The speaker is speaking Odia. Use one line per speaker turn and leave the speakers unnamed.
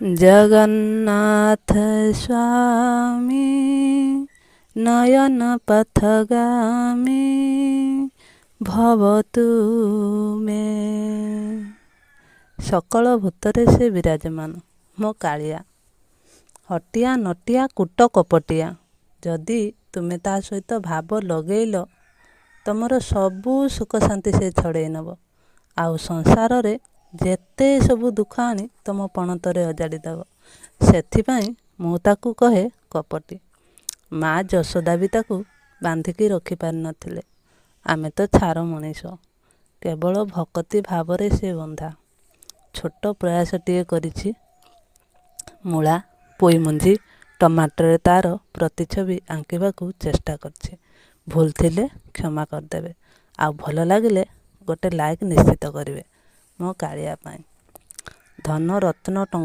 ଜଗନ୍ନାଥ ସ୍ୱାମୀ ନୟନ ପଥଗାମୀ ଭବ ତୁମେ। ସକଳ ଭୂତରେ ସେ ବିରାଜମାନ ମୋ କାଳିଆ। ହଟିଆ ନଟିଆ କୂଟ କପଟିଆ, ଯଦି ତୁମେ ତା ସହିତ ଭାବ ଲଗେଇଲ, ତମର ସବୁ ସୁଖ ଶାନ୍ତି ସେ ଛଡ଼େଇ ନେବ, ଆଉ ସଂସାରରେ ଯେତେ ସବୁ ଦୁଃଖ ଆଣି ତମ ପଣତରେ ଅଜାଡ଼ି ଦେବ। ସେଥିପାଇଁ ମୁଁ ତାକୁ କହେ କପଟୀ। ମା ଯଶୋଦା ବି ତାକୁ ବାନ୍ଧିକି ରଖିପାରିନଥିଲେ। ଆମେ ତ ଛାର ମଣିଷ, କେବଳ ଭକତି ଭାବରେ ସେ ବନ୍ଧା। ଛୋଟ ପ୍ରୟାସଟିଏ କରିଛି, ମୂଳା, ପୋଇମଞ୍ଜି, ଟମାଟୋରେ ତାର ପ୍ରତିଛବି ଆଙ୍କିବାକୁ ଚେଷ୍ଟା କରିଛି। ଭୁଲ ଥିଲେ କ୍ଷମା କରିଦେବେ, ଆଉ ଭଲ ଲାଗିଲେ ଗୋଟେ ଲାଇକ୍ ନିଶ୍ଚିତ କରିବେ ମୋ କାଳିଆ ପାଇଁ। ଧନ ରତ୍ନ ଟଙ୍କା